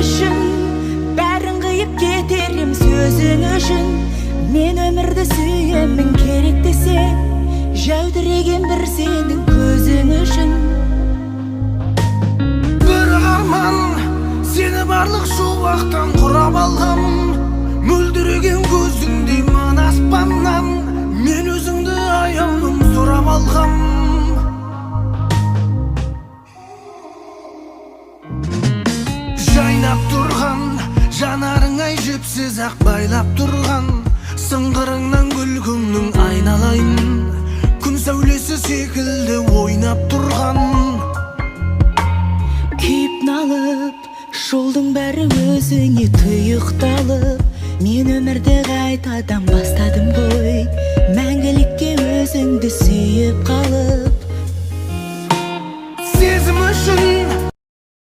үшін, бәрін қиып кетерім сөзің үшін. Мен өмірді сүйемін керек десе, жәудіреген бір сенің көзің үшін. Бір арман, сені барлық шуақтан құрап алғам. Мөлдіреген көзіңдей мына аспаннан, мен өзіңді аяулым сұрап алғам. Жайнап тұрған жанарың ай жіпсіз ақ байлап тұрған, сыңғырыңнан күлкіңнің айналайын, күн сәулесі секілді ойнап тұрған. Күйіп налып, жолдың бәрі өзіңе тұйықталып, мен өмірді қайтадан бастадым ғой, мәңгілікке өзіңді сүйіп қалып. Сезім үшін